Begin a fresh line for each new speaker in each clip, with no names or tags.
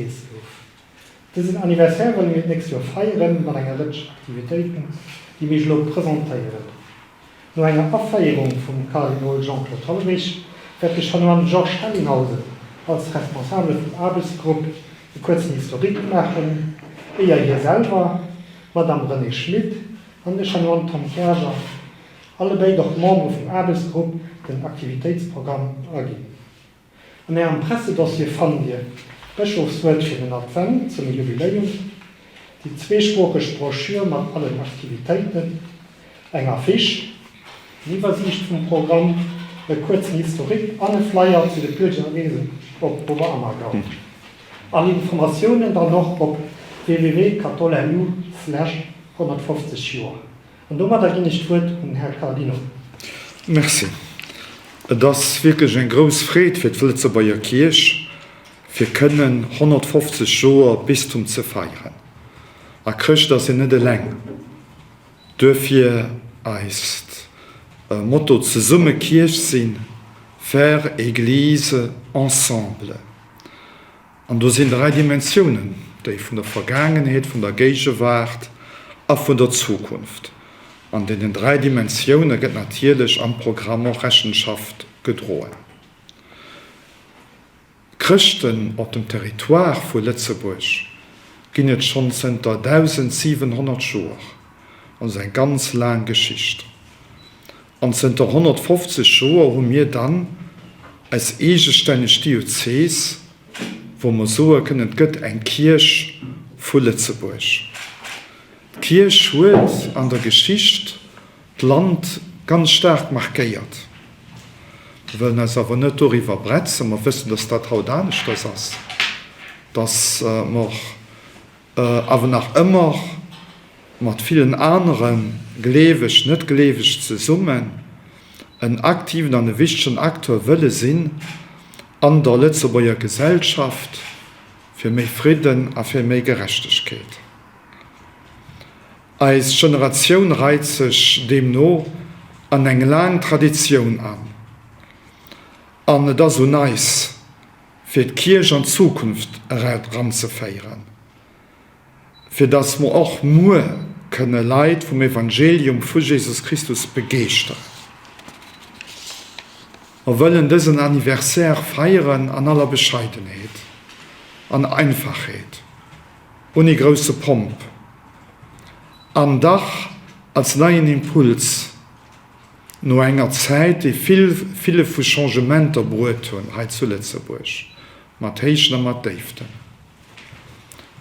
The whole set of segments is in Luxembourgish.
Gouf. Dësen Anniversaire wëlle mir d'nächst Joer feieren mat enger Rëtsch Aktivitéiten, déi mir iech elo presentéieren. No enger Aféierung vum Kardinol Jean-Claude Hollerich wäert de Chanoine Georges Hellinghausen als Responsabele vum Aarbechtsgrupp e kuerzen Historique maachen, éier hie selwer, d'Madame Renée Schmit an de Chanoine Tom Kerger, allebéid och Membere vum Aarbechtsgrupp, den Aktivitéitsprogramm erginn. An Ärem Pressedossier fannt Dir d'Bëschofswuert fir den Advent zum Jubiläum, déi zweesproocheg Broschür mat allen Aktivitéiten, eng Affiche, eng Iwwersiicht vum Programm, e kuerzen Historique an e Flyer zu de Pilgerreesen op Oberammergau. All Informatiounen dann och op www.kathollu slash 150 Joer. An domadder ginn ech d'Wuert un den Här Kardinol.
Merci. Et ass wierklech eng grouss Freed fir d'Lëtzebuerger Kierch, fir kënnen 150 Joer Bistum ze feieren. A Chrëscht ass een net eleng. Duerfir eist Motto, Zesumme Kierch sinn, faire Église ensemble. An do sinn 3 Dimensiounen, déi vun der Vergaangenheet, vun der Géigewaart a vun der Zukunft. An deenen 3 Dimensioune gëtt natierlech am Programm och Rechenschaft gedroen. Chrëschten op dem Territoire vu Lëtzebuerg ginn et schonn zënter 1.700 Joer, also eng ganz laang Geschicht. An zënter 150 Joer hu mir dann eis eegestänneg Diözees, wou mer soe kënnen, et gëtt eng Kierch vu Lëtzebuerg. D'Kierch huet an der Geschicht d'Land ganz staark markéiert. Mir wëllen eis awer net doriwwer bretzen. Mer wëssen, dass dat haut aneschters ass, dass mer awer nach ëmmer mat villen anere Gleeweg, Net-Gleeweg zesummen en aktiven an e wichtegen Acteur wëlle sinn an der Lëtzebuerger Gesellschaft fir méi Fridden a fir méi Gerechtegkeet. Eis Generatioun reit sech deemno an eng laang Traditioun an, an et ass un eis, fir d'Kierch an d'Zukunft eranzeféieren, fir dass mer och muer kënne Leit vum Evangelium vu Jesus Christus begeeschteren. Mer wëllen dësen Anniversaire feieren an aller Bescheidenheet an Einfachheet, ouni grousse Pomp, an dach als neien Impuls, No enger Zäit, déi vill ville vu Changementer bruet hunn hei zu Lëtzebuerg, mat Héichten a mat Déiften.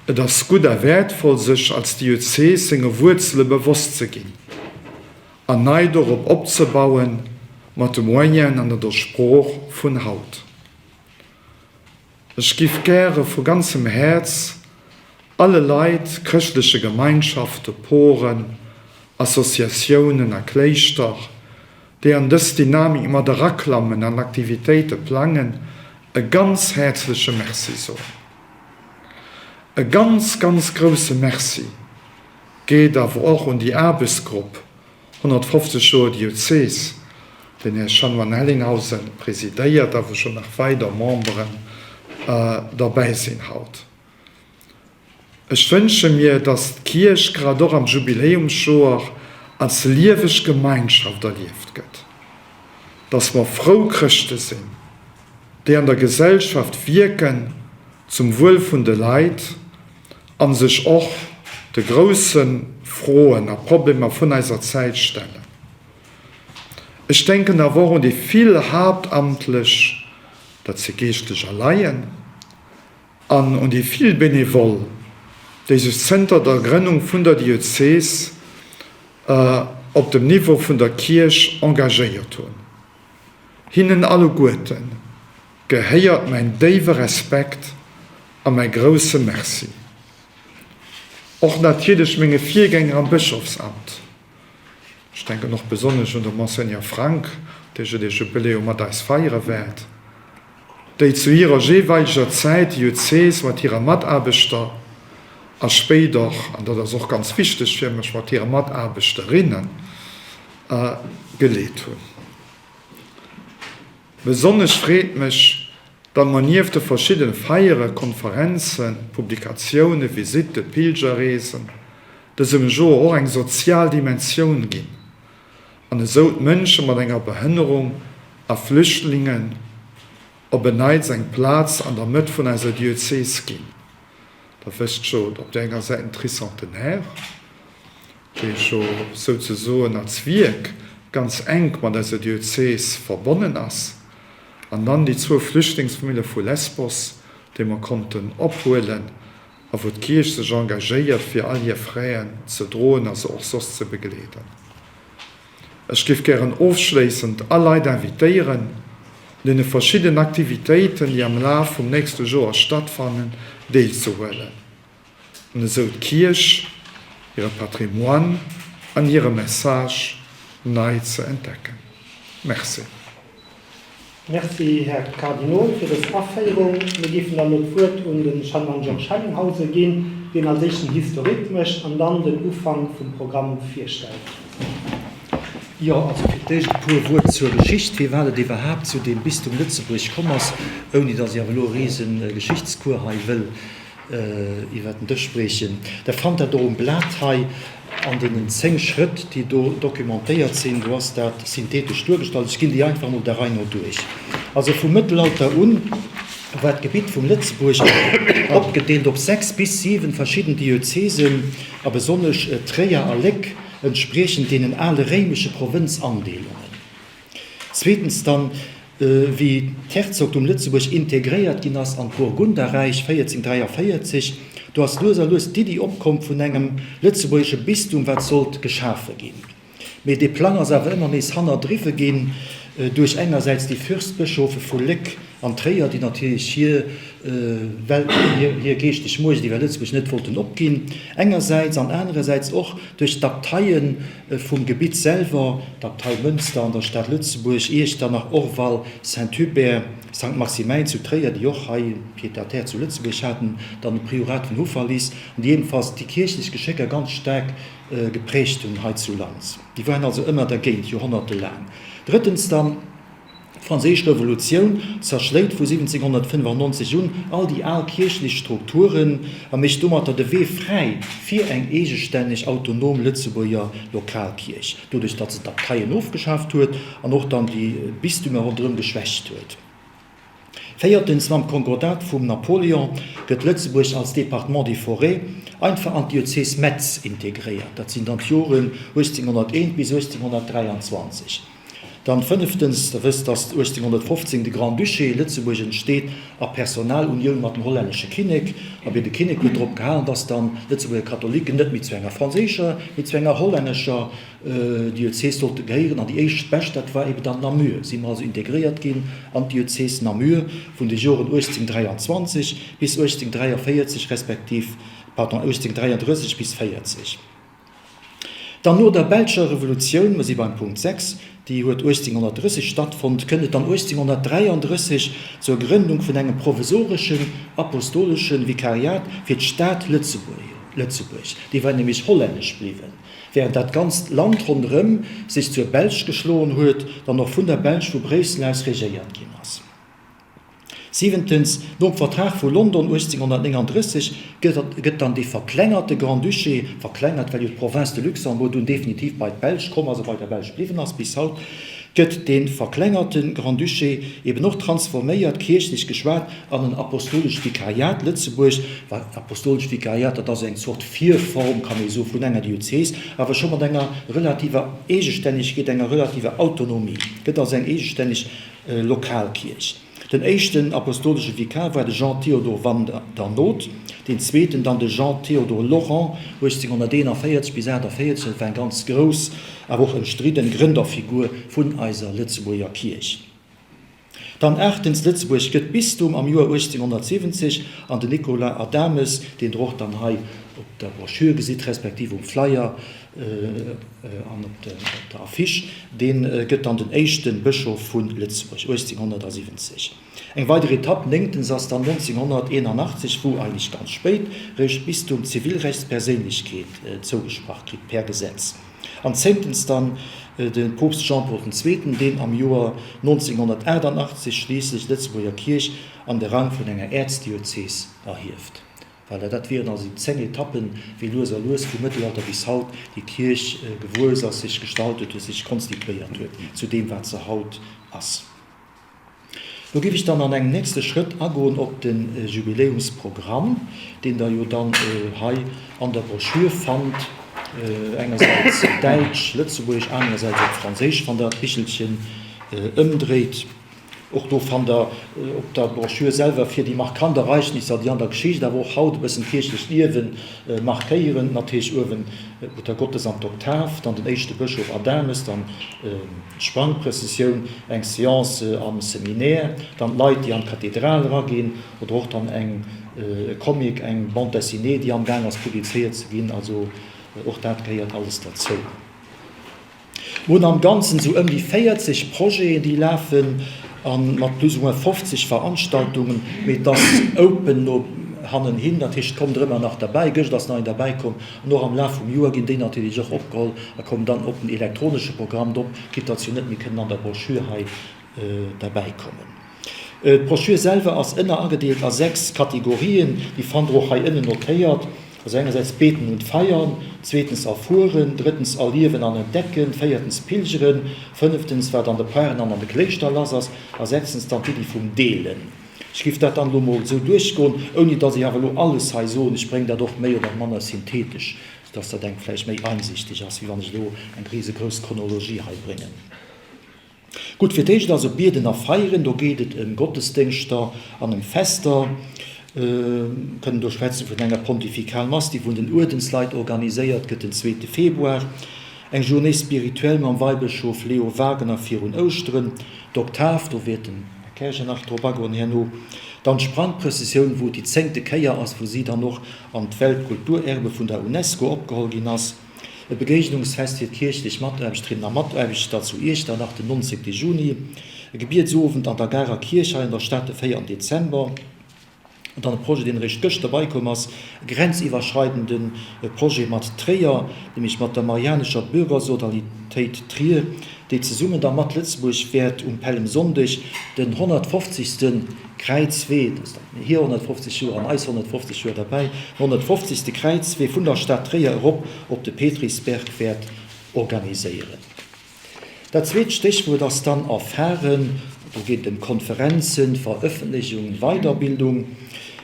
Et ass gutt a wäertvoll, sech als Diözees senge Wuerzele bewosst ze ginn an nei dorop opzebauen, mat de Moyenen an der Sprooch vun haut. Ech giff gäre vu ganzem Häerz alle Leit, chrëschtleche Gemeinschafte, Poren, Associatiounen a Kléischter, déi an dës Dynamik mat eraklammen an Aktivitéite plangen, e ganz häerzleche Merci soen. E ganz, ganz grousse Merci geet awer och un déi Aarbechtsgrupp 150 Joer Diözees, den Här Chanoine Hellinghausen presidéiert a wou scho nach weider Memberen derbäi sinn haut. Ech wënsche mir, dass d'Kierch grad och am Jubiläumsjoer als lieweg Gemeinschaft erlieft gëtt, dass mer frou Chrëschte sinn, déi an der Gesellschaft wierken zum Wuel vun de Leit a sech och de grousse Froen a Problemer vun eiser Zäit stellen. Ech denken awer och un déi vill Haaptamtlech, dat si Geeschtlech a Laien, an un déi vill Benevole, déi sech zënter der Grënnung vun der Diözees op dem Niveau vun der Kierch engagéiert hunn. Hinnen alleguerte gehéiert mäin déiwe Respekt a mäi grousse Merci. Och natierlech menge Virgänger am Bëschofsamt. Ech denken och besonnesch un de Monseigneur Frank, dee jo dee Jubiläum mat eis feiere wäert, déi zu hirer jeeweileger Zäit d'Diözees mat hire Mataarbechter a spéider, an dat ass och ganz wichteg fir mech, mat hire Mataarbechterinnen geleet hunn. Besonnesch freet mech,. datt mer nieft de verschiddene Feiere, Konferenzen, Publikatioune, Visitte, Pilgerreesen, dësem Joer och eng sozial Dimensioun ginn an esou d'Mënsche mat enger Behënnerung a Flüchtlingen op en Neits eng Plaz an der Mëtt vun eiser Diözes ginn. Der wësst jo, op där enger Säit den Tricentenaire, dee jo souzesoen als Wierk ganz enk mat eiser Diözes verbonnen ass, an dann déi zwou Flüchtlingsfamille vu Lesbos, déi mer konnten ophuelen a wou d'Kierch sech engagéiert, fir all hir Fräen ze droen a se och soss ze begleeden. Ech géif gären ofschléissend all Leit invitéieren, un deene verschidden Aktivitéiten, déi am Laf vum nächste Joer stattfannen, deelzehuelen an esou d'Kierch, hire Patrimoine an hire Message nei ze entdecken. Merci.
Merci, Här Kardinol, fir dës Aféierung. Mir géifen dann elo d'Wuert un de Chanoine Georges Hellinghausen ginn, deen als éischten Historique mécht an dann den Ufank vum Programm virstellt.
Jo, also fir d'éischt e puer Wuert zur Geschicht, firwat et iwwerhaapt zu deem Bistum Lëtzebuerg komm ass, ouni datt ech awer elo e rise Geschichtscours hei wëll iwwer den Dësch briechen. Der fannt dat och um Blat hei an deenen 10 Schrëtt, déi do documentéiert sinn. Do ass dat synthetesch duergestallt. Ech ginn déi einfach emol der Rei no duerch. Also vum Mëttelalter un war d'Gebitt vum Lëtzebuerg opgedeelt op 6 bis 7 verschidden Diözesen, a besonnesch Tréier a Léck entspriechend deenen ale réimesche Provënzandeelungen. Zweetens dann, wéi d'Herzogtum Lëtzebuerg integréiert ginn ass an d'Burgunderräich 1443, do ass lues a lues d'Iddi opkomm vun engem lëtzebuergesche Bistum, wat sollt geschafe ginn. Mee dee Plang ass awer ëmmer nees hannerdriwwe ginn duerch engersäits déi Fürstbëschofe vu Léck an Tréier, déi natierlech hir hir geeschteg Muecht iwwer Lëtzebuerg net wollten opginn, engersäits, an anerersäits och duerch d'Abteie vum Gebitt selwer, d'Abtei Mënster an der Stad Lëtzebuerg, Iechternach, Orval, Saint-Hubert, Sankt Maximäin zu Tréier, déi och hei Pied-à-terre zu Lëtzebuerg haten, dann de Priorat vun Houffalize, an déi ebenfalls déi kierchlech Geschécker ganz staark geprägt hunn hei zu Land. Déi waren also ëmmer dergéint, joerhonnertelaang. Drëttens dann. D'Franséisch Revolutioun zerschléit vu 1795 un all déi al kierchlech Strukturen a mécht domatter de Wee fräi fir eng eegestänneg, autonom Lëtzebuerger Lokalkierch, doduerch datt se d'Abteien ofgeschaaft huet an och dann déi Bistümer ronderëm geschwächt huet. Véiertens, mam Konkordat vum Napoléon gëtt Lëtzebuerg als Département des Forêts einfach an d'Diözes Metz integréiert, dat sinn dann d'Joren 1801 bis 1823. Dann fënneftens, Der wësst, datt 1815 de Grand-Duché Lëtzebuerg entsteet a Personalunioun mat dem hollännesche Kinnek. Abee, de Kinnek huet drop gehalen, datt dann d'Lëtzebuerger Katholiken net méi zu enger franséischer, mee zu enger hollännescher Diözes sollte gehéieren. An déi éischt bescht, dat war eben dann Namur. Si mer also integréiert ginn an d'Diözes Namur vun de Joren 1823 bis 1843 respektiv, pardon, 1833 bis 40. Dann no der belscher Revolutioun, mer si beim Punkt 6, déi huet 1830 stattfonnt, kënnt et dann 1833 zur Grëndung vun engem provesoreschen apostolesche Vikariat fir d'Stad Lëtzebuerg, déi war nämlech hollännesch bliwwen, während dat ganzt Land ronderëm sech zur Belsch geschloen huet, dann och vun der Belsch vu Bréissel aus regéiert ginn ass. Siwentens, nom Vertrag vu London 1839 gëtt dann dee verklengerte Grand-Duché, verklengert, well jo d'Province de Luxembourg dunn definitiv bei d'Belsch komm ass a bei der Belsch bliwwen ass bis haut, gëtt dee verklengerte Grand-Duché eben och transforméiert, kierchlech geschwat, an en Apostolescht Vikariat Lëtzebuerg. Apostolescht Vikariat, dat ass eng Zort Virform, kann ee soen, vun enger Diözes, awer scho mat enger relativer Eegestännegkeet, enger relativer Autonomie, gëtt also eng eegestänneg Lokalkierch. Den éischten apostolesche Vikar war de Jean-Théodore Van der Noot, deen zweeten dann de Jean-Théodore Lorent, 1841 bis 48, dat war eng ganz grouss, awer och ëmstridden Grënderfigur vun eiser Lëtzebuerger Kierch. Dann aachtens, Lëtzebuerg gëtt Bistum am Joer 1870 an den Nicolas Adames, deen Der och dann hei op der Broschür gesitt, respektiv um Flyer, An op der Affiche, dee gëtt dann den éischte Bëschof vu Lëtzebuerg, 1870. Eng weider Etapp, néngtens, ass dann 1981, wou eigentlech ganz spéit réischt d'Bistum d'Zivilrechtsperséinlechkeet zougesprach kritt per Gesetz. An zéngtens dann. De Poopst Jean-Paul den Zweeten, deen am Joer 1988 schliisslech d'Lëtzebuerger Kierch an de Rang vun enger Äerzdiözees erhieft. Voilà, dat wieren also déi 10 Etappen, wéi lues a lues vum Mëttelalter bis haut déi Kierch gewuess ass, sech gestaltet huet, sech konstituéiert huet zu deem, wat se haut ass. Lo géif ech dann an engem nächste Schrëtt agoen op de Jubiläumsprogramm, deen Der jo dann hei an der Broschür fannt, engersäits op Däitsch, Lëtzebuergesch, anerersäits op Franséisch, wann Der d'Bichelchen ëmdréit. Och do fannt Der op der Broschür selwer fir déi markant Ereignisser, déi an der Geschicht, awer och haut e bëssen d'kierchlecht Liewe markéieren, natierlech uewen d'Muttergottes an d'Oktav, dann den éischte Bëschof Adames, dann d'Sprangprëssessioun, eng Seance am Seminaire, dann d'Leit, déi an d'Kathedral eraginn, oder och dann eng e Comic, eng Bande dessinée, déi amgaang ass publizéiert ze ginn. Also och dat gehéiert alles derzou. Mer hunn am Ganzen esou ëm déi 40 Projeten, déi lafen, a mat plus ou moins 50 Veranstaltungen. Mee et ass open no hannen hin, dat heescht, et kommen der ëmmer nach derbäi. Gëscht ass nach een derbäikomm. An och am Laf vum Joer ginn déi natierlech och opgeholl a kommen dann op den elektronesche Programm drop, quitte datt se jo net méi kënnen an der Broschür hei derbäikommen. D'Broschür selwer ass ënneragedeelt a 6 Kategorien, déi fannt der och hei ënnen notéiert. Also engersäits Beten und Feiern, zweetens Erfueren, drëttens Erliewen an Entdecken, véiertens Pilgeren, fënneftens wat an de Paren an an de Kléischter lass ass a sechstens dann d'Iddi vum Deelen. Ech géif dat dann elo mol esou duerchgoen, ouni datt ech awer elo alles hei soen. Ech bréngen dat och méi oder manner synthetesch, soudatt dat engem vläicht méi einsichteg ass, wéi wann ech elo eng risegrouss Chronologie hei bréngen. Gutt, fir d'éischt also bieden a feieren, do geet et ëm Gottesdéngschter an ëm Fester. Kënnen do schwätzen vun enger Pontifikal Mass, déi vun den Uerdensleit organiséiert gëtt den zweete Februar, eng Journée spirituelle mam Weibëschof Leo Wagener virun Ouschteren, d'Oktav, do wäert den Här Kerger nach drop agoen herno, dann d'Sprangprëssessioun, wou et déi zéngte Kéier ass, wou si dann och an d'Weltkulturerbe vun der Unesco opgeholl ginn ass. E Begéignungsfest fir d'kierchlech Mataarbechterinnen a Mataarbechter zu Iechternach den 19 Juni, e Gebietsowend an der Garer Kierch hei an der Stad de 4 Dezember an dann e Projet, deen eréischt gëschter beikomm ass, e grenziwwerschreidende Projet mat Tréier, nämlech mat der Marianescher Bürgersodalitéit Trier, déi zesummen da mat Lëtzebuerg wäert um Pällemsonndeg den 150. Kräizwee, dat ass dann hir 150 Joer an eis 150 Joer derbäi, den 150. Kräizwee vun der Stad Tréier erop op de Petrisberg wäert organiséieren. Dat zweet Stéchwuert ass dann erfaren. Do geet et ëm Konferenzen, Verëffentlechungen, Weiderbildung.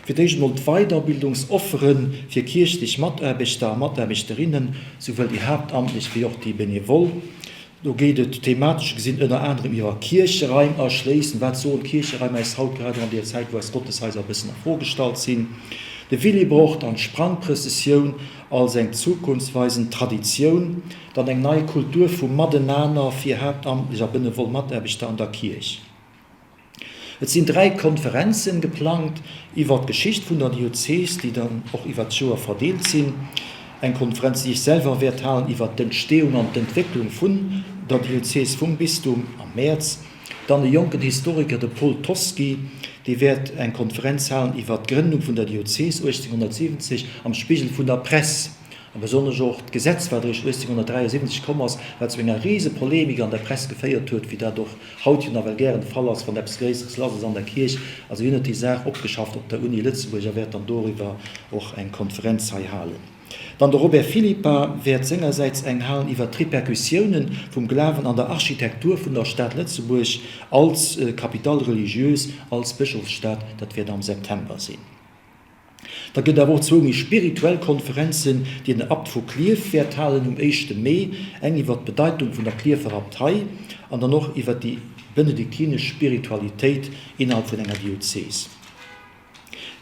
Fir d'éischt emol d'Weiderbildungsoffere fir kierchlech Mataarbechter a Mataarbechterinnen, souwuel déi haaptamtlech wéi och déi benevol. Do geet et thematesch gesinn ënner anerem iwwer Kiercheraim erschléissen. Wat soen d'Kiercheraim äis haut, grad och an deer Zäit, wou eis Gotteshaiser e bëssen a Fro gestallt sinn? De Willibrord an d'Sprangprëssessioun als eng zukunftsweisend Traditioun, dann eng nei Kultur vum Matenaner fir haaptamtlech a benevol Mataarbechter an der Kierch. Et sinn 3 Konferenzen geplangt iwwert d'Geschicht vun der Diözees, déi dann och iwwert d'Joer verdeelt sinn. Eng Konferenz, déi ech selwer wäert halen iwwert d'Entstehung an d'Entwécklung vun der Diözees, vum Bistum, am Mäerz. Dann e jonken Historiker, de Paul Toschi, dee wäert eng Konferenz halen iwwert d'Grënnung vun der Diözees 1870 am Spigel vun der Press. A besonnesch och d'Gesetz, wat eréischt 1873 komm ass, wat zu enger rise Polemik an der Press geféiert huet, wéi dat och haut jo nawell gären de Fall ass, wann eppes Gréisseres lass ass an der Kierch. Also hien huet déi Saach opgeschafft op der Uni Lëtzebuerg a wäert dann doriwwer och eng Konferenz hei halen. Dann de Robert Philippa wäert sengersäits eng halen iwwert d'Repercussiounen vum Glawen an der Architektur vun der Stad Lëtzebuerg als Capitale religieuse, als Bëschofsstad. Dat wäert am September sinn. Da gëtt awer och zwou méi spirituell Konferenzen, déi den Abt vu Klierf wäert halen um éischte Mee, eng iwwer d'Bedeitung vun der Klierfer Abtei an dann och iwwer déi benediktinesch Spiritualitéit innerhalb vun enger Diözees.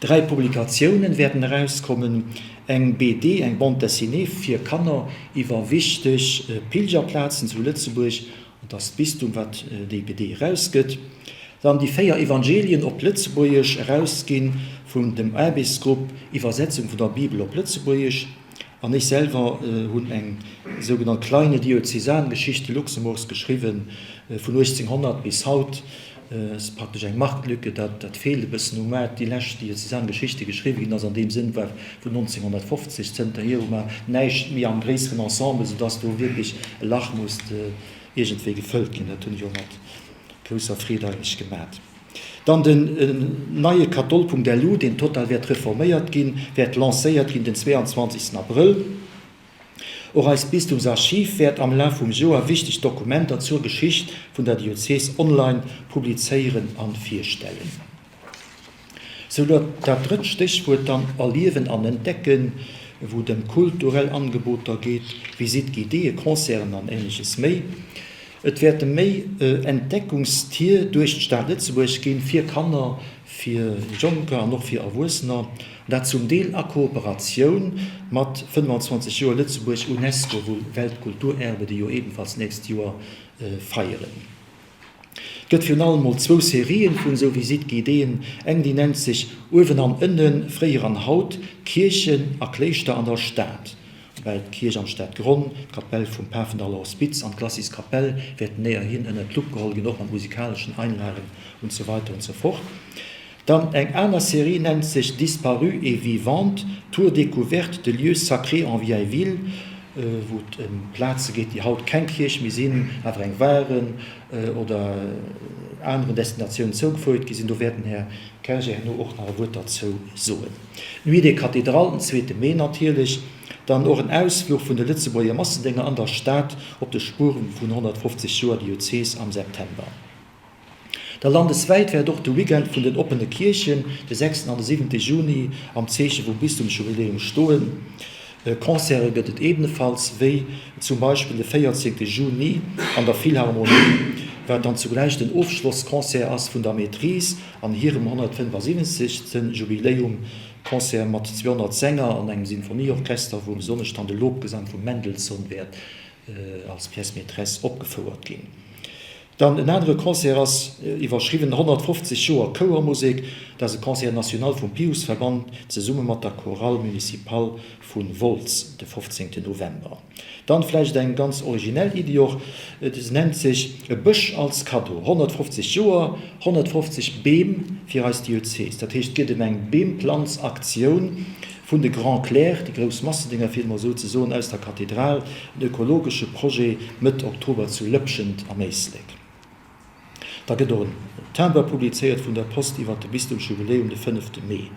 Dräi Publikatiounen wäerten erauskommen, eng BD, eng Bande dessinée fir Kanner iwwer wichteg Pilgerplazen zu Lëtzebuerg Et ass d'Bistum, wat déi BD erausgëtt. Dann déi 4 Evangelien op Lëtzebuergesch, erausginn vun dem Aarbechtsgrupp Iwwersetzung vun der Bibel op Lëtzebuergesch. An ech selwer hunn eng sougenannt Kleine Diözesangeschichte Luxemburgs geschriwwen, vun 1800 bis haut. Et ass praktesch eng Marktlücke, dat dat feelt e bëssen um Maart. Déi lescht Diözesangeschicht, déi geschriwwe ginn ass an deem Sënn, war vun 1950. Zënterhier hu mer näischt méi am gréisseren Ensemble, soudass do wierklech e Lach musst. iergendwéi gefëllt ginn. Dat hunn ech och mat grousser Freed eigentlech gemat. Dann den neie Katol.lu, deen total wäert reforméiert ginn, wäert lancéiert ginn den 22 Abrëll. Och eist Bistumsarchiv wäert am Laf vum Joer wichteg Dokumenter zur Geschicht vun der Diözes online publizéieren a virstellen. Sou dat drëtt Stéchwuert dann Erliewen an Entdecken, wou et ëm kulturell Angeboter geet, Visite guidéeë, Concerten an Ähnleches méi. Et wäerte méi Entdeckungstier duerch d'Stad Lëtzebuerg ginn, fir Kanner, fir Jonker an och fir Erwuessener, an dat zum Deel a Kooperatioun mat 25 Joer Lëtzebuerg UNESCO, wou Weltkulturerbe, déi jo ebenfalls d'nächst Joer feieren. Et gëtt virun allem mol zwou Serien vun esou Visite guidéeën, eng déi nennt sech Uewen an Ënnen, fréier an haut, Kierchen a Kléischter an der Stad, woubäi d'Kierch am Stadgronn, d'Kapell vum Pafendaller Hospiz an d'Glacis-Kapell wäerten näherhin ënnert d'Lupp geholl ginn, och mat musikaleschen Einlagen und so weiter und so fort. Dann eng aner Serie nennt sech Disparus et vivantes, Tour découverte de lieux sacrés en vieille ville, wou et ëm Plaze geet, déi haut keng Kierch méi sinn, awer eng waren oder aneren Destinatiounen zougefouert gi sinn. Do wäert den Här Kerger herno och nach e Wuert derzou soen. D'Nuit des Cathédrales den zweete Mee natierlech. Dann och en Ausfluch vun de Lëtzebuerger Massendénger an der Stad op de Spueren vun 150 Joer Diözes am September. Da landeswäit wäert och de Weekend vun den oppene Kierchen, de sechsten an de siwente Juni, am Zeeche vum Bistumsjubiläum stoen. Concerte gëtt et ebenefalls, wéi zum Beispill de véierzéngte Juni an der Philharmonie, wat dann zugläich den Ofschlossconcert ass vun der Maîtrise an hirem 175. Jubiläum. Concert mat 200 Sänger an engem Sinfonieorchester, wou besonnesch dann de Lobgesang vum Mendelssohn wäert als Pièce maîtresse opgefouert ginn. Dann en anere Concert ass iwwerschriwwen 150 Joer Chouermusek. Dat ass e Concert national vum Piusverband zesumme mat der Chorale Municipale vu Wolz de 15 November. Dann vläicht eng ganz originell Iddi och, se nennt sech E Bësch als Kaddo, 150 Joer, 150 Beem fir eis Diözes. Dat heescht, et geet ëm eng Beemplanzaktioun vun de Grands Clercs, déi grouss Massendénger, fir et emol esou ze soen, aus der Kathedral, en ökologesche Projet Mëtt Oktober zu Lëpschent am Éislek. Da gëtt och en Timber publizéiert vun der Post iwwert de Bistumsjubiläum de fënnefte Mee.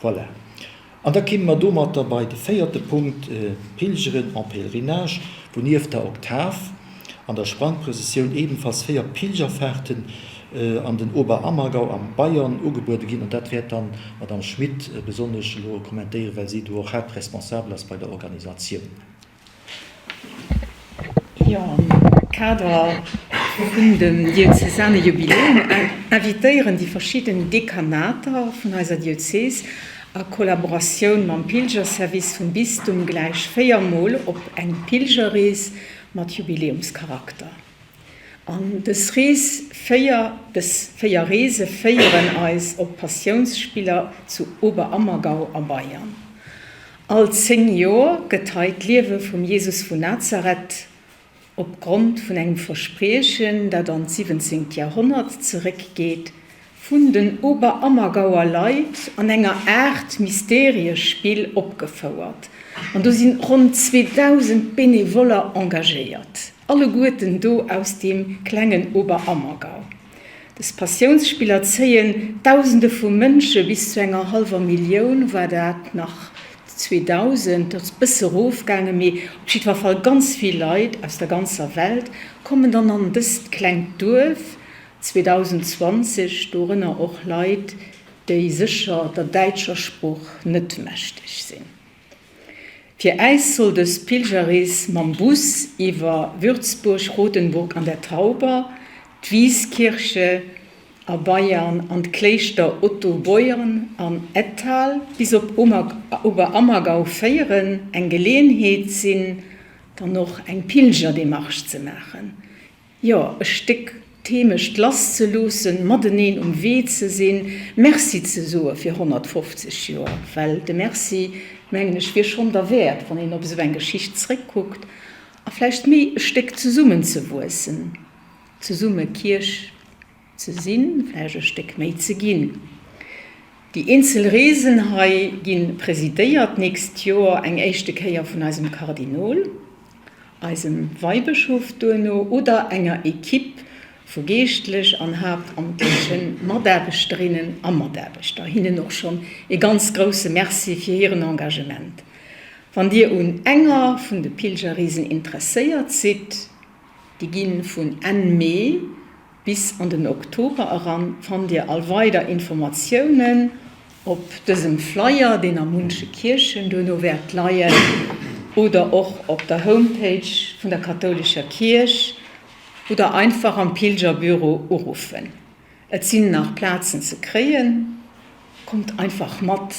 Voilà. An da kimme mer domatter bei de véierte Punkt, d'Pilgeren en pèlerinage, wou nieft der Oktav an der Sprangprëssessioun ebenfalls 4 Pilgerfahrten an den Oberammergau am Bayern ugebuede ginn. An dat wäert dann d'Madame Schmit besonnesch elo kommentéieren, well si do och Haaptresponsabel ass bei der Organisatioun.
Jo, am Kader vun dem diözesane Jubiläum invitéieren déi verschidden Dekanater vun eiser Diözes a Kollaboratioun mam Pilgerservice vum Bistum gläich 4 Mol op eng Pilgerrees mat Jubiläumscharakter. An dës Rees féier, dës 4 Reese féieren eis op d'Passiounsspiller zu Oberammergau a Bayern. All 10 Joer gëtt hei d'Liewe vum Jesus vun Nazareth op Grond vun engem Verspriechen, dat an d'siwwenzéngt Jahrhonnert zeréckgeet, vun den Oberammergauer Leit an enger Aart Mysteriespill opgefouert. An do sinn ronn 2.000 Benevoller engagéiert, alleguerten do aus deem klengen Oberammergau. Dës Passiounsspiller zéien Dausende vu Mënsche, bis zu enger hallwer Millioun war dat nach 2000, dat ass e bësse erofgaangen, mee op jiddwer Fall ganz vill Leit aus der ganzer Welt kommen dann an dëst klengt Duerf 2020, dorënner och Leit, déi sécher der däitscher Sprooch net mächteg sinn. Fir äis soll dës Pilgerrees mam Bus iwwer Würzburg, Rothenburg an der Tauber, d'Wieskirche a Bayern an d'Kléischter Ottobeuren an Ettal bis op Oberammergau féieren, eng Geleeënheet sinn, dann och eng Pilgerdemarche ze maachen. Jo, e Stéck d'Heemecht lass ze loossen, mateneen um Wee ze sinn, Merci ze soe fir 150 Joer, well de Merci, mengen ech, wier schonn derwäert, wann een op esou eng Geschicht zréckkuckt, a vläicht méi e Stéck zesummen ze wuessen, zesumme Kierch ze sinn, vläicht e Stéck méi ze ginn. Déi eenzel Reesen hei gi presidéiert d'nächst Joer eng éischte Kéier vun eisem Kardinol. eisem Weibëschof duerno oder enger Equipe vu geeschtlech an haaptamtleche Mataarbechterinnen a Mataarbechter. Hinnen och schonn ee ganz grousse Merci fir hiren Engagement. Wann Dir un enger vun de Pilgerreesen interesséiert sidd, déi gi vun Enn Mee bis an den Oktober eran, fannt Dir all weider Informatiounen op dësem Flyer, deen a munche Kierchen duerno wäert leien, oder och op der Homepage vun der kathoulescher Kierch oder einfach am Pilgerbüro uruffen. Et sinn nach Plazen ze kréien, kommt einfach mat!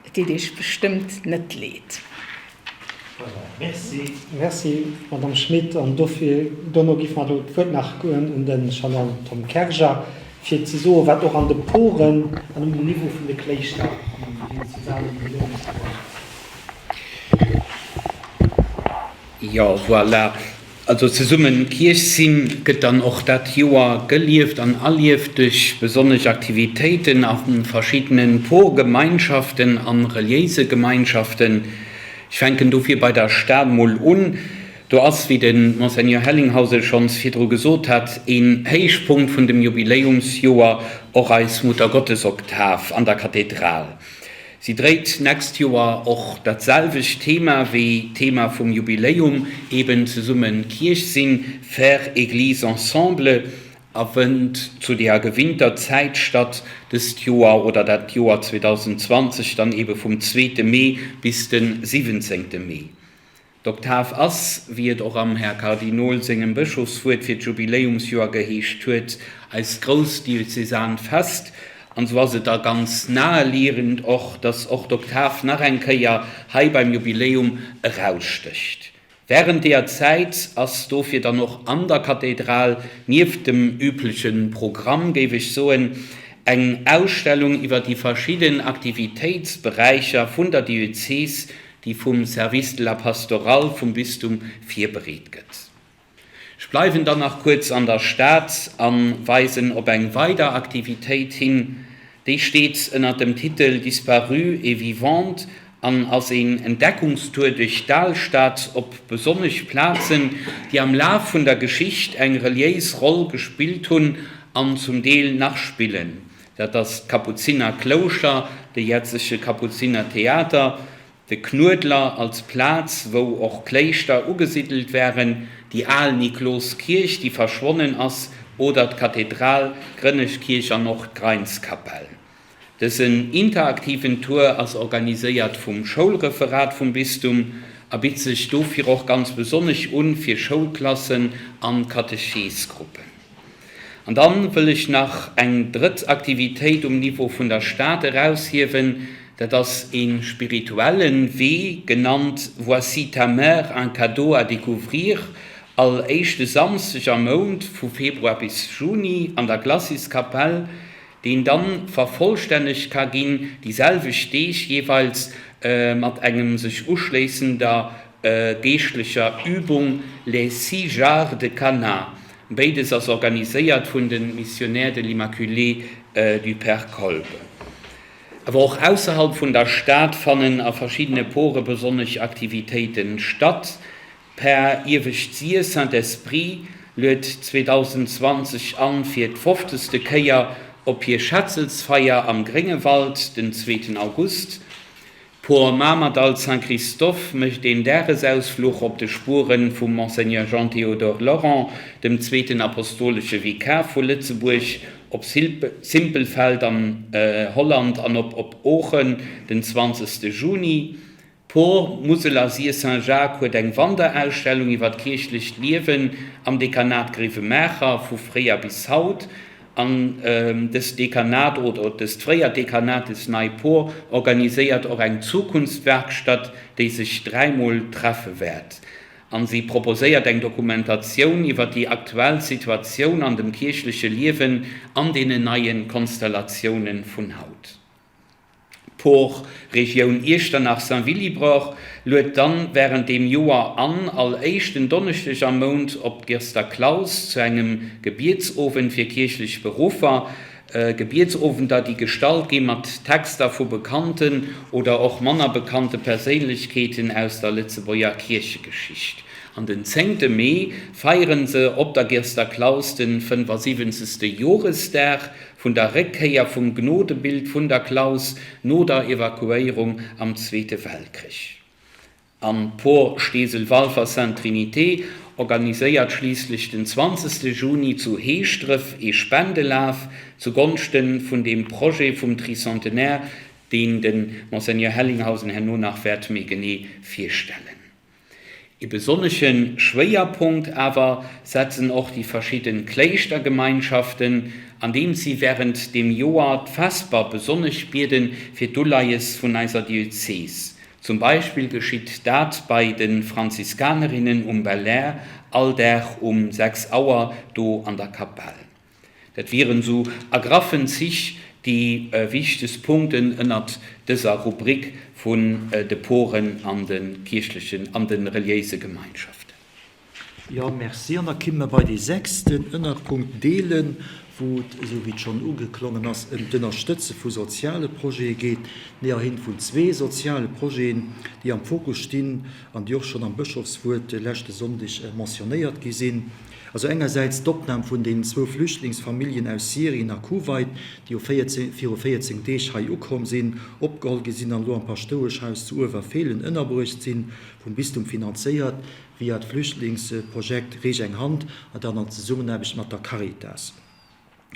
Et deet Iech bestëmmt net leed.
Voilà, merci. Merci, Madamm Schmit. An dofir, dono géife mer elo d'Wuert nach goen un de Canon Tom Kerger, fir ze soen, wat och an de Poren an um Niveau vun de Kléischter am diözesanen Jubiläumsjoer.
Jo, voilà. Also zesummen Kierch sinn gëtt dann och dat Joer gelieft an erlieft duerch besonnesch Aktivitéiten a verschiddenen Porgemeinschaften an reliéise Gemeinschaften. Ech fänken dofir bei der Stad mol un. Do ass, wéi de Monseigneur Hellinghausen schonns virdru gesot hat, een Héichpunkt vun dem Jubiläumsjoer och eis Muttergottesoktav an der Kathedral. Si dréit d'nächst Joer och dat selwecht Thema wéi d'Thema vum Jubiläum, eben zesumme Kierch sinn, faire Église ensemble, a fënnt zu deeër gewinnter Zäit statt, dëst Joer oder dat Joer 2020 dann ebe vum zweete Mee bis de siwwenzéngte Mee. D'Oktav ass, wéi et och am Här Kardinol sengem Bëschofswuert fir d'Jubiläumsjoer geheescht huet, eist grousst diözesan Fest. An esou ass et da ganz naheliegend och, dass och d'Oktav nach eng Kéier hei beim Jubiläum erausstécht. Während deeër Zäit ass dofir dann och an der Kathedral, nieft dem übleche Programm, géif ech soen, eng Ausstellung iwwer déi verschidden Aktivitéitsberäicher vun der Diözes déi vum Service de la Pastorale vum Bistum virbereet gëtt. Ech bleiwen dann nach kuerz an der Stad a weisen op eng weider Aktivitéit hin. Déi steet ënner dem Titel Disparue et vivante an ass een Entdeckungstour duerch d'Alstad op besonnesch Plazen, déi am Laf vun der Geschicht eng reliéis Roll gespillt hunn an zum Deel nach spillen. Dat ass d'Kapuziner Klouschter, de jetzege Kapuziner Theater, de Knuedler als Plaz, wou och Kléischter ugesiddelt waren, déi al Nikloskierch, déi verschwonnen ass, oder d'Kathedral, d'Grënneschkierch an och d'Greinskapell. Dësen interaktiven Tour ass organiséiert vum Schoulreferat vum Bistum a bitt sech dofir och ganz besonnesch un fir Schoulklassen an Katecheesgruppen. An dann wëll ech nach eng drëtt Aktivitéit um Niveau vun der Stad eraushiewen, dat ass ee spirituellen Wee, genannt Voici ta mère, un cadeau à découvrir, all éischte Samsdeg am Mount vu Februar bis Juni an der Glaciskapell, deen dann vervollstännegt ka ginn déi selwecht Deeg jeeweils mat engem sech uschléissender geeschtlecher Übung, Les six jars de Cana. Béides ass organiséiert vun de Missionnaires de l'Immaculée du Père Kolbe. Awer och ausserhalb vun der Stad fannen a verschiddene Pore besonnesch Aktivitéiten statt. D'Par Iewescht Sir, Saint-Esprit, luet 2020 an fir d'fofzegste Kéier op hir Schetzeltsfeier am Gréngewald den zweeten August. D'Por Mamerdall Saint-Christophe mécht een Dagesausfluch op de Spuere vum Monseigneur Jean-Théodore Lorent, dem zweeten apostolesche Vikar vu Lëtzebuerg, op Simpelveld an Holland an op op Oochen den 20 Juni. D'Por Musel a Sir Saint-Jacques huet eng Wanderausstellung iwwer d'kierchlecht Liewen am Dekanat Gréiwemaacher vu fréier bis haut. An dëst Dekanat, oder dëst fréiert Dekanat, dës nei Por, organiséiert och eng Zukunftswerkstatt, déi sech dräimol treffe wäert. An si proposéiert eng Dokumentatioun iwwer déi aktuell Situatioun an dem kierchleche Liewen an deenen neie Konstellatioune vun haut. D'Por Regioun Iechternach-Saint-Willibrord luet dann wärend deem Joer an all éischten Donneschdeg am Mount op d'Girster Klaus zu engem Gebietsowend fir kierchlech Beruffer. Gebietsowender, déi gestallt gi mat Texter vu bekannten oder och manner bekannte Perséinlechkeeten aus der Lëtzebuerger Kierchegeschicht. An den zéngte Mee feiere se op der Girster Klaus de 75. Joresdag vun der Réckkéier vum Gnodebild vun der Klaus no der Evakuéierung am Zweete Weltkrich. An d'Por Steesel-Walfer Sainte-Trinité organiséiert schliisslech den 20. Juni zu Heeschdref ee Spendelaf zu Gonschte vun deem Projet vum Tricentenaire, deen de Monseigneur Hellinghausen herno nach wäert méi genee virstellen. Ee besonnesche Schwéierpunkt awer setzen och déi verschidde Kléischtergemeinschaften, andeem si wärend deem Joer d'Vesper besonnesch biede fir d'Uleies vun eiser Diözes. Zum Beispill geschitt dat bei de Franziskanerinnen um Belair all Dag um 6 Auer do an der Kapell. Dat wieren sou a graffen Zich déi wichtegst Punkten ënnert dëser Rubrik vun de Poren an de kierchlechen an de reliéise Gemeinschaften.
Jo, merci. An da kimme mer bei dee sechsten Ënnerpunkt, Deelen, wou et, esou wéi et schonn ugeklongen ass, ëm d'Ënnerstëtze vu soziale Projete geet, näherhin vun zwee soziale Projeten, déi am Fokus stinn an déi och schonn am Bëschofswuert leschte Sonndeg mentionnéiert gi sinn. Also engersäits d'Opnam vun deenen zwou Flüchtlingsfamilljen aus Syrien a Kuwait, déi jo 14, viru 14 Deeg hei ukomm sinn, opgeholl gi sinn an elo am Paschtoueschhaus zu Uewerfeelen ënnerbruecht sinn, vum Bistum finanzéiert via d'Flüchtlingsprojekt Reech eng Hand a dann an Zesummenaarbecht mat der Caritas.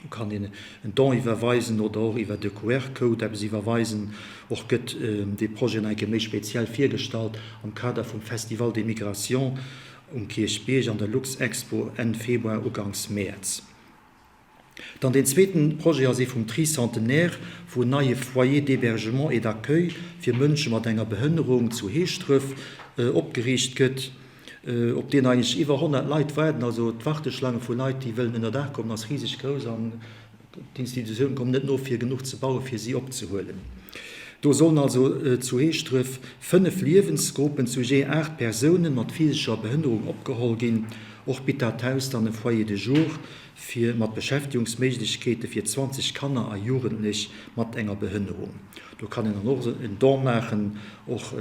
Do kann een en Don iwwerweisen oder och iwwer de QR-Code eppes iwwerweisen. Och gëtt dee Projet nach eng Kéier méi speziell virgestallt am Kader vum Festival des Migrations um Kierchbierg an der Luxexpo Enn Februar, Uganks Mäerz. Dann deen zweeten Projet ass ee vum Tricentenaire, wou en neie Foyer d'hébergement et d'accueil fir Mënsche mat enger Behënnerung zu Heeschdref opgeriicht gëtt. op deen eigentlech iwwer 100 Leit waarden. Also d'Warteschlaange vu Leit, déi wëllen ënner Daach kommen, ass riseg grouss an d'Institutioune kommen net no, fir genuch ze bauen, fir si opzehuelen. Do sollen also zu Heeschdref 5 Liewensgruppen zu jee 8 Persounen mat physescher Behënnerung opgeholl ginn. Och bitt dat Haus dann e Foyer de jour fir mat Beschäftigungsméiglechkeete fir 20 Kanner a Jugendlech mat enger Behënnerung. Do kann een dann och en Don maachen, och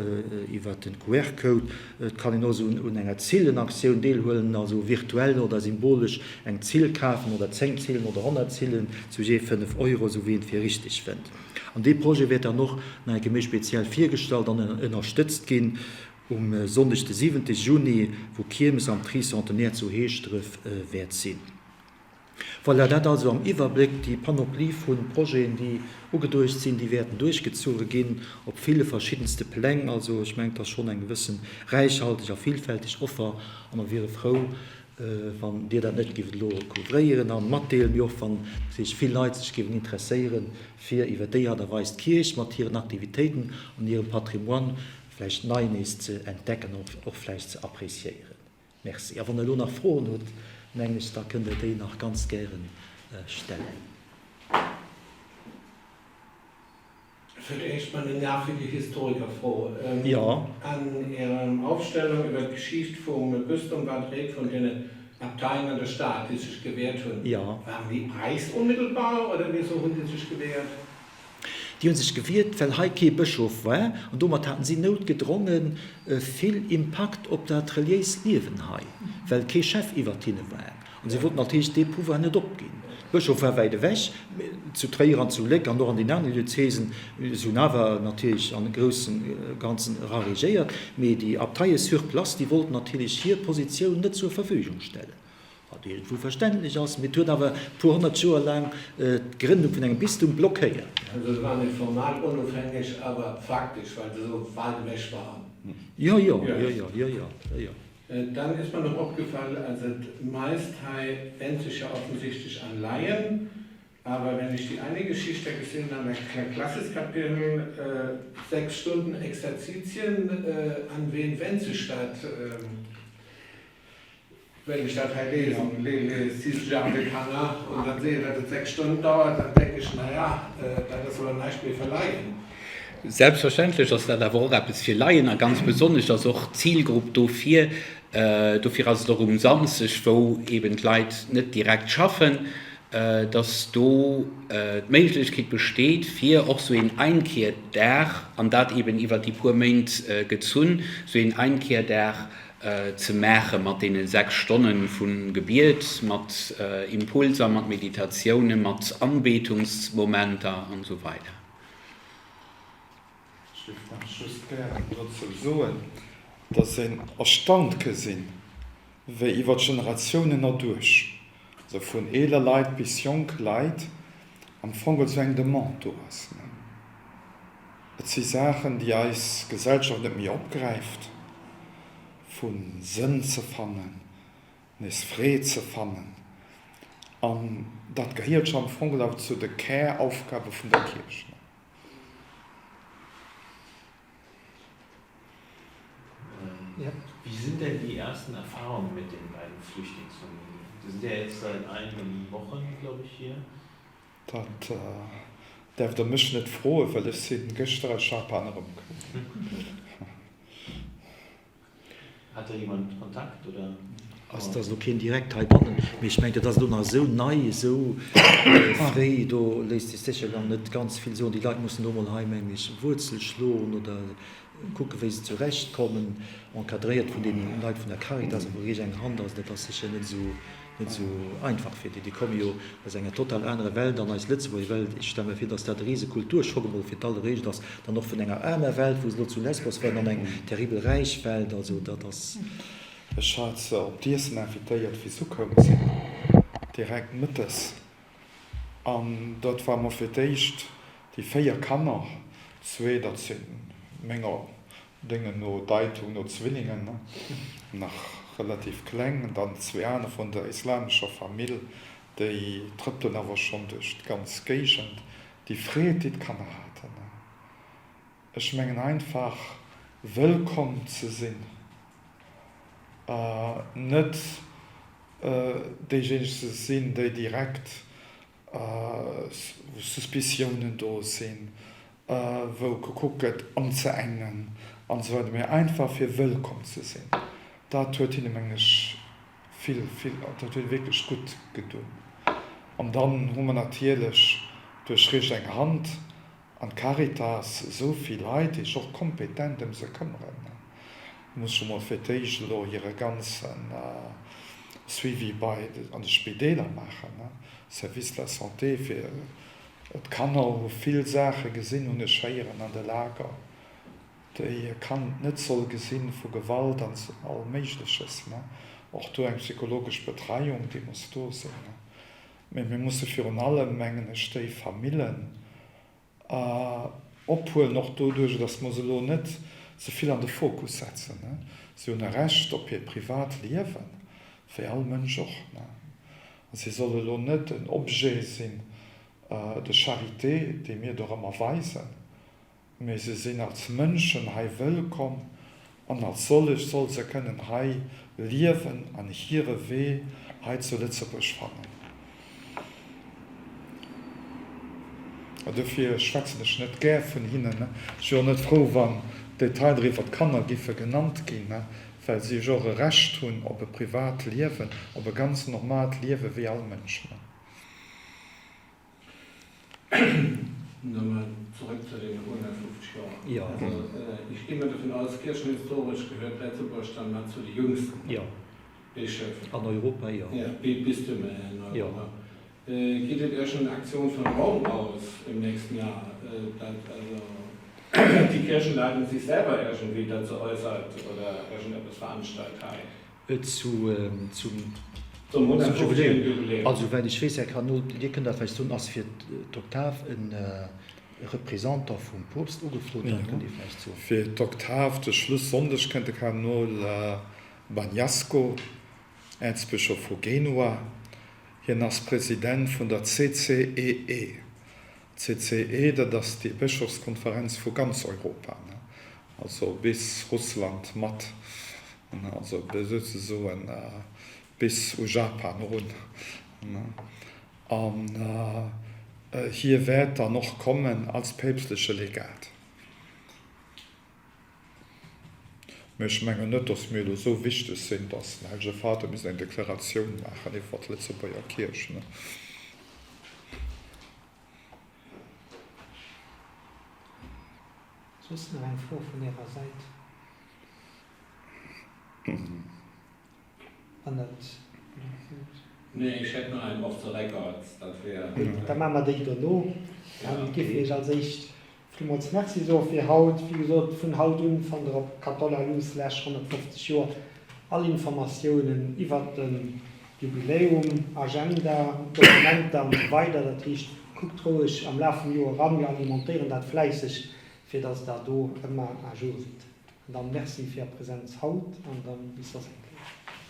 iwwer den QR-Code. Et kann een och esou un enger Zillenaktioun deelhuelen, also virtuell oder symbolesch eng Zill kafen oder 10 Zillen oder 100 Zillen zu jee 5 Euro, esou wéi een et fir richteg fënnt. An dee Projet wäert dann och nach eng Kéier méi speziell virgestallt an ënnerstëtzt ginn um Sonndeg de siwente Juni, wou Kiermes am Tricentenaire zu Heeschdref wäert sinn. Voilà, dat also am Iwwerbléck déi Panoplie vu Projeten, déi ugeduecht sinn, déi wäerten duerchgezuche ginn op ville verschiddenste Pläng. Also ech mengen, et ass schonn eng gewësse räichhalteg a villfälteg Offer a mer wiere frou, wann Dir dat net gift elo couvréieren a matdeelen, mee och wann sech vill Leit sech géiwen interesséieren, fir iwwer déi Aart a Weis d'Kierch mat hiren Aktivitéiten an hirem Patrimoine vläicht nei nees ze entdecken an och vläicht ze appréciéieren. Merci. A wann Der elo nach Froen hutt, mengen ech, da kënnt Der déi nach ganz gäre stellen.
Fir d'éischt mol eng nervige Historikerfro.
Jo.
An Ärem Aufstellung iwwer d'Geschicht vum Bistum war d'Ried vun den Abteien an der Stad, déi sech gewehrt hunn.
Jo.
Waren déi preisunmittelbar oder wieso hunn déi sech gewehrt?
Déi hu sech gewiert, well hei kee Bëschof war, an domat haten si noutgedronge vill Impakt op dat reliéist Liewen hei, well kee Chef iwwert hinne war. An si wollten natierlech dee Pouvoir net opginn. De Bëschof war wäit ewech, zu Tréier an zu Léck an och an den anere Diözesen. Si hunn awer natierlech am grousse Ganzen era regéiert, mee déi Abteie sur place, déi wollten natierlech hir Positioun net zur Verfügung stellen. Wat iergendwou verständlech ass, mee et huet awer e puer honnert Joer laang d'Grënnung vun engem Bistum blockéiert.
Also se waren net formal onofhängeg, awer faktesch, well se esou weit ewech waren.
Jo, jo, jo, jo, jo, jo, jo.
Dann ist mir noch opgefallen, also d'meist hei wendt sich ja offensichtlich an Laien, aber wenn ich die eine Geschichte gesehen habe, der Klassiskapell, 6 Stunden Exerzitien, an wen wendt sich dat? Well ech dat hei lesen, les jardins de Cana, und dann sehe, datt et 6 Stonnen dauert, dann denke ech, na ja, dat ass awer näischt méi fir Laien.
Selbstverständlech ass dat awer och eppes fir Laien a ganz besonnesch ass och d'Zilgrupp dofir, dofir ass et och um Samsdeg, wou eben d'Leit net direkt schaffen, dass do d'Méiglechkeet besteet, fir och sou een Einkehrdag, an dat eben iwwert déi puer Méint gezunn, sou een Einkehrdag. ze maache mat deene 6 Stonne vu Gebiet, mat Impulser, mat Meditatiounen, mat Anbetungsmomenter an esou weider.
Ech géif nach just gären dozou soen, dass een erstaunt ke sinn, wéi iwwer d'Generatiounen erduerch, also vun eeler Leit bis jonk Leit, am Fong esou eng Demande do ass. Et si Saachen, déi eis Gesellschaft net méi opgräift, vu Sënn ze fannen, nees Freed ze fannen. An dat gehéiert jo am Fong awer zu de Käraufgabe vun der Kierch.
Wie sind denn die ersten Erfahrungen mit den beiden Flüchtlingsfamilien? Die sind ja jetzt seit einigen Wochen, glaube ich, hier.
Dat däerft der mech net froen, well ech si gëschter aus Japan erëmkomm.
Hat da jemand Kontakt oder?
Also et ass elo keen direkt heibannen, mee ech mengen, dat ass elo nach esou nei, esou fréi, do léisst sech sécher nach net ganz vill soen. Déi Leit mussen elo mol hei, mengen ech, Wuerzel schloen oder kucken, wéi se zurecht kommen, encadréiert vun deene Leit vun der Caritas a vu Reech eng Hand. Also dat ass sécher net esou Net esou einfach fir déi. Déi komme jo aus enger total anerer Welt an eis Lëtzebuerger Welt. Ech stelle mer vir, datt dat e rise Kulturschock emol fir d'alleréischt ass. Dann och vun enger aarmer Welt, wou se elo zu Lesbos waren, an eng terribel räich Welt. Also dat ass.
Ech hat se op d'Iessen invitéiert, wéi se ukoum sinn, direkt mëttes. An dat war mer fir d'éischt déi 4 Kanner, zwee, dat si menger Déngen no Deitung no Zwillingen, nach relativ kleng, dann zwee aner vun der islamescher Famill, déi trëppelen awer schonn duerch d'ganz Géigend. Déi Freed, déi d'Kanner haten, ech mengen einfach wëllkomm ze sinn, net déijéineg ze sinn, déi direkt wou Suspiciounen do sinn, wou gekuckt gëtt anzeengen an esou weider, mee einfach fir wëllkomm ze sinn, dat huet hinne mengen ech vill, vill, dat huet hinne wierklech gutt gedunn. An dann hu mer natierlech duerch Richt eng Hand An d'Caritas, esou vill Leit, déi sech och kompetent ëm se këmmeren, muss scho mol fir d'éischt elo hire ganze Suivi bei an de Spideeler maachen, Service de la santé fir d'Kanner hu vill Saache gesinn, hunn ech héieren an de Lager, déi e Kand net soll gesinn, vu Gewalt an all Méigleches. Och do eng psychologesch Betreiung, déi muss do sinn. Mee mir musse virun allem, mengen ech, déi Famillen ophuelen, och doduerch, datt mer se elo net ze vill an de Fokus setzen. Si hunn e Recht op hiert privat Liewen, wéi all Mënsch och. A si solle elo net en Objet sinn de charité, dee mir dorëmmer weisen. Mee se sinn als Mënschen hei wëllkomm an als sollech soll se kënnen hei liewen an hire Wee hei zu Lëtzebuerg fannen. A dofir schwätzen ech net gär vun hinnen. Ech wier och net frou, wann Detailer iwwer d'Kanner giffe genannt ginn, well si jo och e Recht hunn op e privat Liewen, op e ganz normaalt Liewe wéi all Mënsch.
Nochmal zurück zu den 150 Jahren. Ja. Also ich gehe mal davon aus, kirchenhistorisch gehört Lëtzebuerg dann mal zu de jüngsten
ja.
Bischöfen.
An Europa, jo.
Ja, Bistümer in Europa. Ja. Geht et irgendeine Aktion von Rom aus im nächsten Jahr, dass also die Kirchenleitung sich selber irgendwie dazu äußert oder irgendetwas veranstaltet hei?
Zu zum Jubiläum. Also souwäit ech weess, Här Kardinol, Dir kënnt dat vläicht soen, ass fir d'Oktav e Représentant vum Poopst ugefrot. Dat kënnt Dir vläicht soen.
Fir d'Oktav, de Schluss-Sonndeg, kënnt de Kardinol Bagnasco, Äerzbëschof vu Genua. Hien ass President vun der CCEE. D'CCE, dat ass déi Bëschofskonferenz vu ganz Europa, also bis Russland mat, also souzesoen bis u Japan erun. An hie wäert dann och kommen als päpstleche Legat. Mee ech mengen net, datt mir elo esou wichteg sinn, datt den Hellege Vater misst eng Deklaratioun maachen iwwer d'Lëtzebuerger Kierch.
Soss nach eng Fro vun Ärer Säit? Wann dat.
Nee, ech hätt nach eng off the records, dat wär.
Gutt, da maache mer déi dono. Dann giff ech Iech als éischt villmools Merci soe fir haut. Wéi gesot, vun haut un fannt der op kathola.lu slash 150 Joer all Informatiounen iwwert de Jubiläum, Agenda, Dokumenter an esou weider. Dat heescht, kuckt roueg am Laf vum Joer eran, mir alimentéieren dat fläisseg, fir dass der do ëmmer à jour sidd. An dann Merci fir Är Präsenz haut an dann bis soss eng Kéier.